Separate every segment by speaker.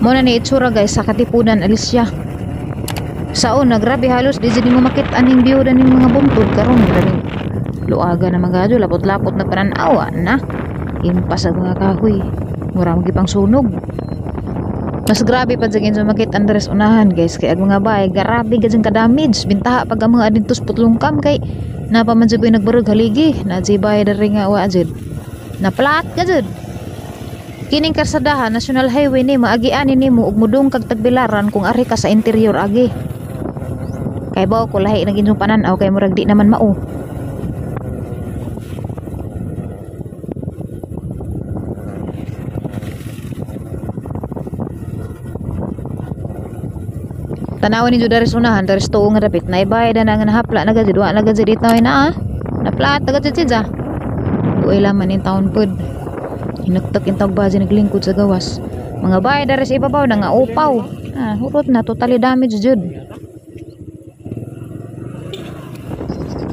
Speaker 1: Mo na ni itsura guys sa Katipunan, Alicia. Sa una, grabe halos di jud nimo makit-an ning view ning mga buntod karon, grabe. Luaga na mga adyo, lapot-lapot na panan-awa na. Impas ang mga kahoy. Mura mo gipang sunog. Mas grabe pa jud inyo makit-an diri sa unahan guys kay ang mga bahay grabe gid ka damage. Bintaha pag ang mga adintos putlongkam kay napa man jud nagbarog haligi. Na jud bahay diri nga wa jud. Na plat ka jud. Kining karsadahan, National Highway ni maagian nimo ug mudung kag Tagbilaran kung ari ka sa interior agi. Kay bawo ko lahi nag inyong panan-aw kay murag di naman mao. Tanawan ninyo dari sa unahan, dari sa tuo nga dapit, naibay na nga nahapla na gajud, wa na gajud ito na ah. Naplat na gajud siya. Uy laman in taon pod. Hinuktak in tawag ba naglingkod sa gawas. Mga bahay dari sa ibabaw na nga upaw. Ah, hurot na, totally damage jud.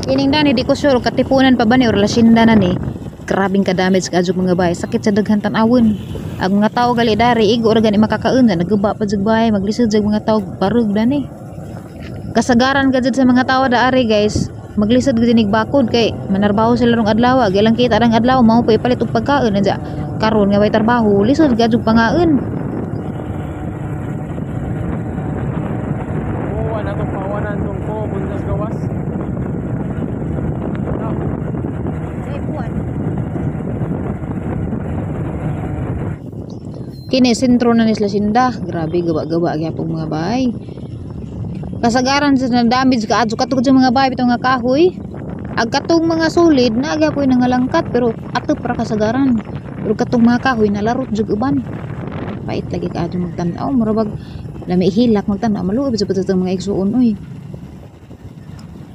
Speaker 1: Kining dani di ko sure Katipunan pa ba ni or Lasinda na ni. Grabing ka-damage ka mga bahay. Sakit sa daghan tan-awon. Ang mga tao gali dari igo ra gani makakaon na naguba pa jud bahay, maglisod jud mga tao barug dani. Kasagaran ka jud sa mga tao daari guys, maglisod gud nig bakod kay manarbaho sila rong adlaw, gilang kita rang adlaw mao pa ipalit og pagkaon anja. Karon nga way trabaho, lisod ka jud pangaon.
Speaker 2: Oo, na tong pawanan tong ko buntas gawas. No.
Speaker 1: Kini sentro na ni sila sinda. Grabe gawa-gawa gyapon mga bahay. Kasagaran sa na damage ka adto katong mga bahay bitong nga kahoy. Ag katong mga solid na gyapon nangalangkat pero atop ra kasagaran. Pero katong mga kahoy nalarot jud uban. Pait lagi ka adto magtan-aw, mura bag lami hilak magtan-aw, maluoy jud pa mga igsuon oy.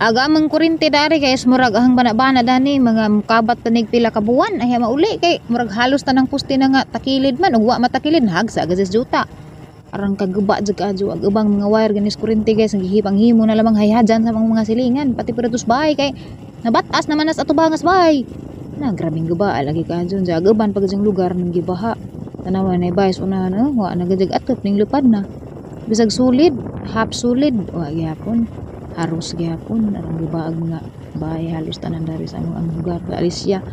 Speaker 1: Aga amang kurente dari kay murag ahang bana-bana dani mga mukabat tanig pila ka buwan ay mauli kay murag halos tanang puste na nga takilid man ug wa matakilid hagsa gazes juta. Arang kaguba jud kaadyo ag ubang mga wire ganis kurente guys gihipang himo na lamang hayhajan sa mga silingan pati piratos bahay kay nabatas naman nas atubangas bahay. Na grabing guba lagi kaadyo ag uban pag lugar nang gibaha. Tanawa na bahay sa unahan oh, wa na gajag atop ning lupad na. Bisag sulid, half sulid wa gyapon. Haros gyapon arang gibaag mga bahay halos tanan dari sa among ang lugar Alicia.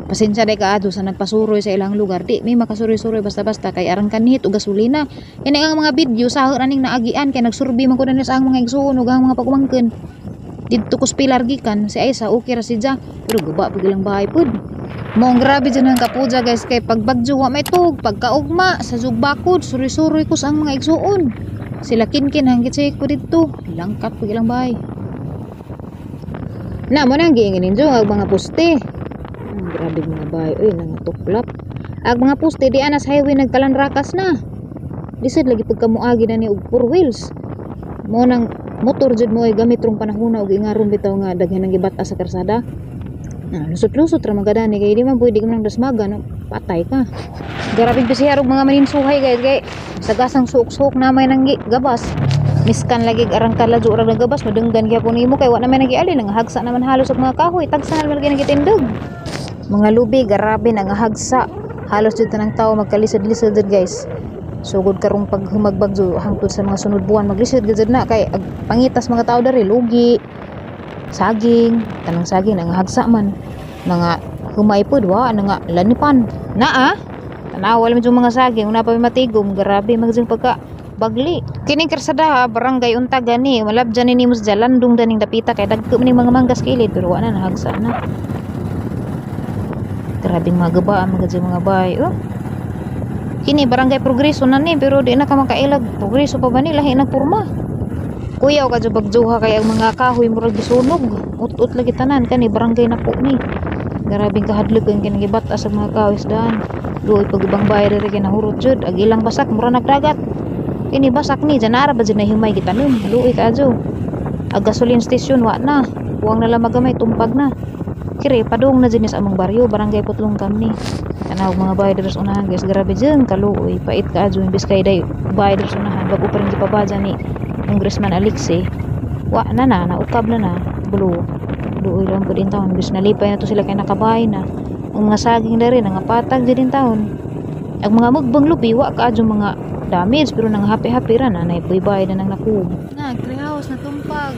Speaker 1: Pasensya day kaadto sa nagpasuroy sa ilang lugar, di may makasuroy-suroy basta-basta kay arang kanhit og gasolina. Ini ang mga video sa aning naagian kay nagsurvey man ko na sa ang mga igsuon ug ang mga pagumangkin. Didto ko sa pilar gikan si Aisa okay ra siya pero guba pag ilang bahay pud. Mong grabe dyan ang kapuja guys kay pagbagyo wa may tug, pagkaugma sa jugbakod suroy-suroy ko sa ang mga igsuon. Sila kinkin hanggit sa ko didto, langkat pag ilang bahay. Na mo nang giingin ninyo ang mga poste. Ang grabe mga bahay oy nangatuklap. Ag mga poste di anas highway nagkalanrakas na. Lisod lagi pagkamuagi na ni og four wheels. Mo nang motor jud mo ay gamit rong panahona og ingaron bitaw nga daghan ang gibat-as sa karsada. Na lusot-lusot ra magadani kay di man pwede ka manang dasmaga no, patay ka. Grabe bisihar og mga maninsuhay guys kay sagasang suok-suok na may nang gabas. Miskan lagi arang kaladyo ra nagabas madunggan gyapon nimo kay wa na may nagiali nangahagsa naman halos og mga kahoy tagsa naman lagi nagitindog. Mga lubi grabe nangahagsa halos jud tanang tawo magkalisod-lisod jud guys. Sugod karong paghumagbagyo hangtod sa mga sunod buwan maglisod gid na kay ag pangitas mga tao diri lugi, saging, tanang saging nangahagsa man. Mga humay pod wa na nga lanipan. Naa tanawa lang yung mga saging una pa may matigom grabe magsing pagka bagli. Kining karsada barangay Untaga ni malabjan ni nimo sa jalandong daning dapita kay dagko man ning mga manggas kilid pero wa na nahagsa na. Grabing mga gaba ang mga mga bay. Oh. Kini barangay Progreso na ni pero di na ka makailag. Progreso pa ba ni lahi nag porma. Kuyaw ka jud bagjuha kay ang mga kahoy murag gisunog. Ut-ut lagi tanan kani barangay na po ni. Grabing kahadlok ang kini gibat-as ang mga kahoy daan. Luoy pag ibang bahay diri kay nahurot jud ag ilang basak mura nagdagat. Kini basak ni janara ba jud na himay gitanom. Luoy kaadyo. Ag gasoline station wa na. Buwang na lang magamay tumpag na. Kire padung na jud ni sa among baryo barangay Putlong ni. Tanaw mga bahay diri sa unahan guys grabe jud kaluoy pait kaadyo imbis kay day bahay diri sa unahan bag-o pa rin gipabadya ni Congressman Alexie. Wa na na naukab na na bulo. Luoy lang pud in taon bis nalipay na to sila kay nakabahay na. Ang mga saging diri nangapatag jud in taon. Ang mga mugbang lubi wa kaadyo mga damage pero nang happy-happy ra na nay buybay na nang nakuha. Na treehouse na tumpag.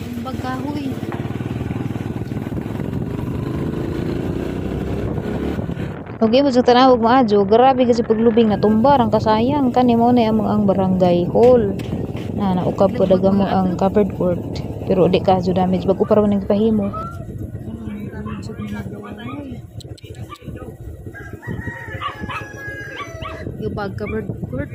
Speaker 1: Tumbag kahoy. Okay, mo sa tanawag maadyo, grabe kasi paglubing na tumba ang kasayang kani mo na among ang barangay hall. Na naukab ko daga mo ang covered court. Pero di ka damage bago pa ra man nagpahimo. Yung bag covered court.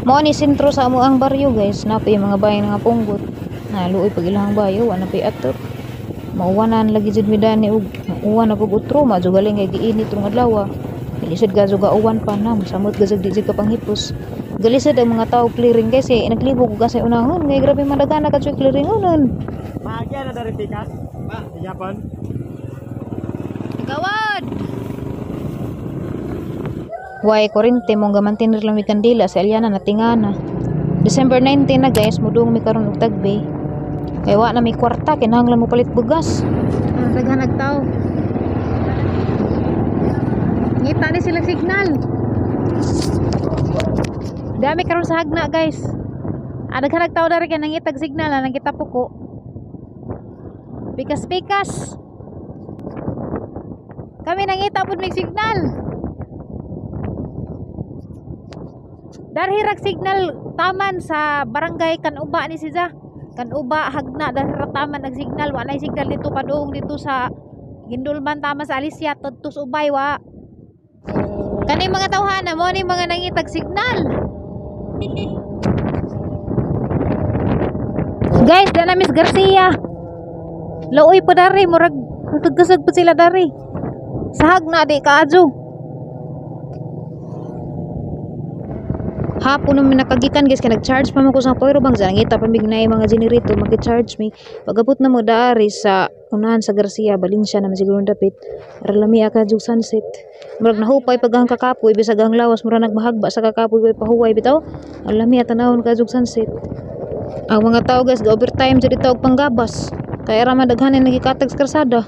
Speaker 1: Mao ni sentro sa amo ang baryo guys, napoy mga bahay nga punggot. Na luoy pag ilang bayo, wa na pay atop. Mauwanan lagi jud mi dani og mauwan na pug utro, madyo galing kay giinit rong adlaw. Galisod ga jud uwan pa na, samot ga jud di jud ka panghipos. Galisod ang mga tao clearing guys, eh, naglibog og sa unahon, ngay grabe madagana ka jud clearing unon.
Speaker 2: Maagya na dari pikas. Ba, Japan.
Speaker 1: Gawad. Way kurente mong gamantinir lang mi kandila sa Eliana natingana. December 19 na guys, mudung mi karon og tagbe. Kay wa na mi kwarta, kinahanglan mo palit bugas. Daghan nagtaw. Ngita ni sila signal. Dami karon sa hagna guys. Ah, daghan nagtaw dari kay nangitag signal, ah, nangita puko. Pikas-pikas. Kami nangita pud mig signal. Darhirag signal taman sa barangay Kanuba ni siya. Kanuba hagna darhira taman ang signal, wa nay signal dito padung dito sa Gindulman tama sa Alicia tadtos ubay wa. Kani mga tawhana mo ni mga nangitag signal. Guys, dana Miss Garcia. Laoy pa dari murag tuggasag pa sila dari. Sa hagna di kaadyo. Hapon naman nakagikan guys kay nag-charge pa man ko sa power bank sa ngita pa mignay mga generator maki-charge mi. Pagabot na mo daari sa unahan sa Garcia, Valencia naman siguro dapit. Aralami ka jug sunset. Murag nahupay pag ang kakapoy bisag ang lawas murag nagmahagba sa kakapoy way pahuway bitaw. Alami tanawon ka jug sunset. Ang mga tao guys ga overtime jud dito og panggabas. Kay ra man daghan nagikatag sa karsada.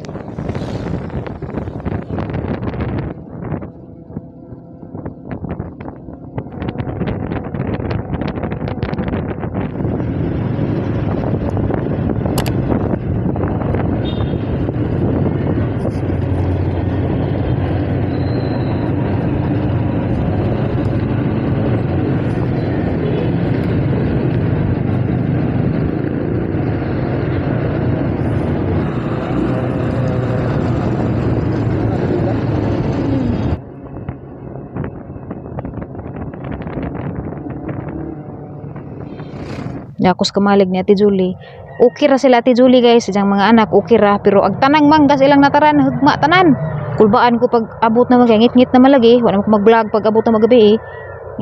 Speaker 1: Dakos kamalig ni Ate Julie. Okay ra sila Ate Julie guys, siyang mga anak okay ra pero ag tanang manggas ilang nataran hugma tanan. Kulbaan ko pag abot na magay ngit-ngit na malagi, wala mo mag-vlog pag abot na magabi eh.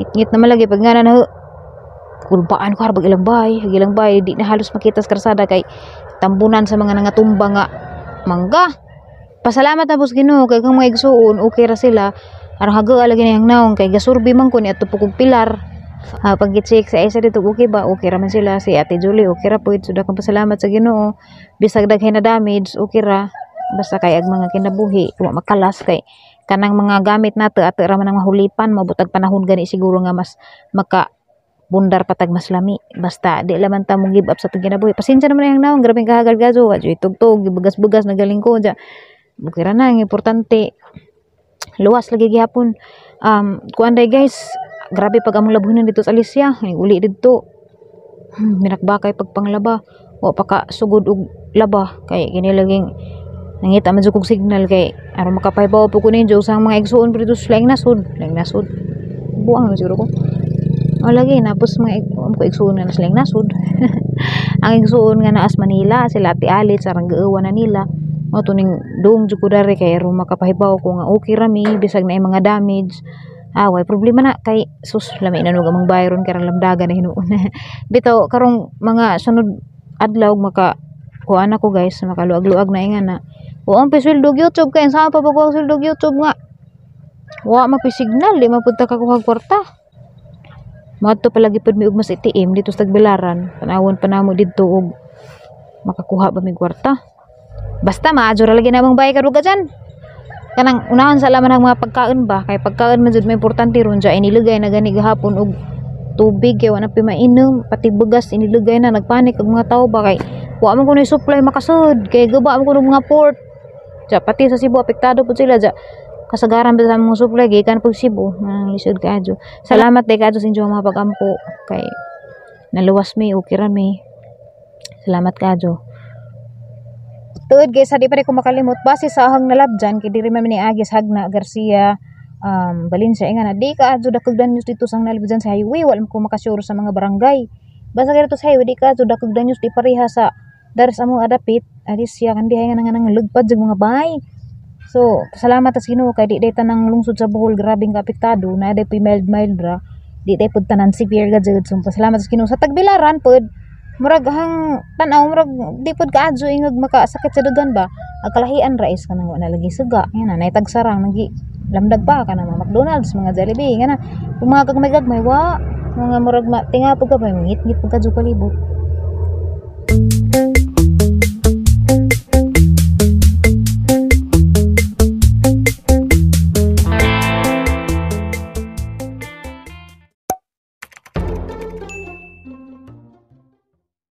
Speaker 1: Ngit-ngit na malagi pag nga na kulbaan ko harbag ilang bay, hag ilang bay di na halos makita sa karsada kay tambunan sa mga nangatumba nga mangga. Pasalamat na boss Ginoo kay kang mga igsuon okay ra sila. Aron hagaa lagi niyang naong kay gasurbi man ko ni adto pug pilar. Pag i-check sa isa dito okay ba, okay ra man sila si Ate Julie, okay ra pud. So dakong pasalamat sa Ginoo bisag daghay na damage okay ra, basta kay ag mga kinabuhi wa makalas kay kanang mga gamit nato ato ra man ang mahulipan, mabutag panahon gani siguro nga mas maka bundar patag mas lami, basta di laman ta mo give up sa atong kinabuhi. Pasensya naman yang naong, grabe kahagal gazo, wa jud tugtog, bugas-bugas nagaling ko ja. Okay ra na, ang importante luwas lagi gihapon. Kuan day guys, grabe pag among labuhinan dito sa Alicia, uli didto. Minakbakay pag panglaba, wa pa ka sugod og laba kay kini laging nangita man jud kog signal kay aron makapahibaw po ko ninyo sa mga igsuon pero dito sa laing nasod, laing nasod. Buang na siguro ko. O lagi napos mga ko igsuon nga na sa laing nasod. Ang igsuon nga naas Manila sila Ate Alit sa Ranggawa na nila. Mao to ning duong jud ko diri kay aron makapahibaw ko nga okay ra mi bisag naay mga damage. Ah, way problema na kay sus lami na nug among bayron kay lamdaga na hinuon. Bitaw karong mga sunod adlaw maka kuan ako guys, makaluag-luag na inga na. Wa ang pisweldo YouTube kay sa pa pag sweldo YouTube nga. Wa mapisignal di mapunta ka kuha kwarta. Moadto palagi pud mi ugma sa ATM didto sa Tagbilaran. Tanawon pa namo didto og makakuha ba mig kwarta. Basta maadyo ra lagi namong bayad karuga dyan. Kanang unahan sa laman ang mga pagkaon ba, kay pagkaon man jud may importante ron dyan. Inilugay na gani gahapon og tubig kay wala pa mainom, pati bugas inilugay na. Nagpanik ang mga tao ba kay wa man kuno supply makasud kay guba man kuno mga port. Ja, pati sa Cebu apektado pud sila ja. Kasagaran ba sa mga supply gikan pug Cebu, nang lisod kaadyo. Salamat day kaadyo sa inyong mga pagampo kay naluwas mi, okay ra mi. Salamat kaadyo. Tuod guys, di pa rin ko makalimot base sa ahang nalabjan kay diri man ni Agis Hagna Garcia, Valencia nga na di ka adyo dakog danyos dito sa nalabjan sa highway. Wala man ko makasure sa mga barangay. Basta kay dito sa highway di ka adyo dakog danyos, di pareha sa dari sa among adapit Alicia kandi nga nang lugpad jud mga bahay. So, salamat sa Ginoo kay di day tanang lungsod sa Bohol grabeng kaapektado, na day puy mild mild ra. Di day pud tanan severe gad jud. So, pasalamat sa Ginoo. Sa Tagbilaran pud murag hang tan-aw murag di pud kaadyo ingog makasakit sa dugan ba. Ang kalahian ra is kanang wa na lagi suga, nga na nay tagsarang nagi lamdag pa kanang mga McDonald's, mga Jollibee, nga na kung mga gagmay-gagmay wa mga murag ma tinga pud ka ba ngit-ngit pud ka jud palibot.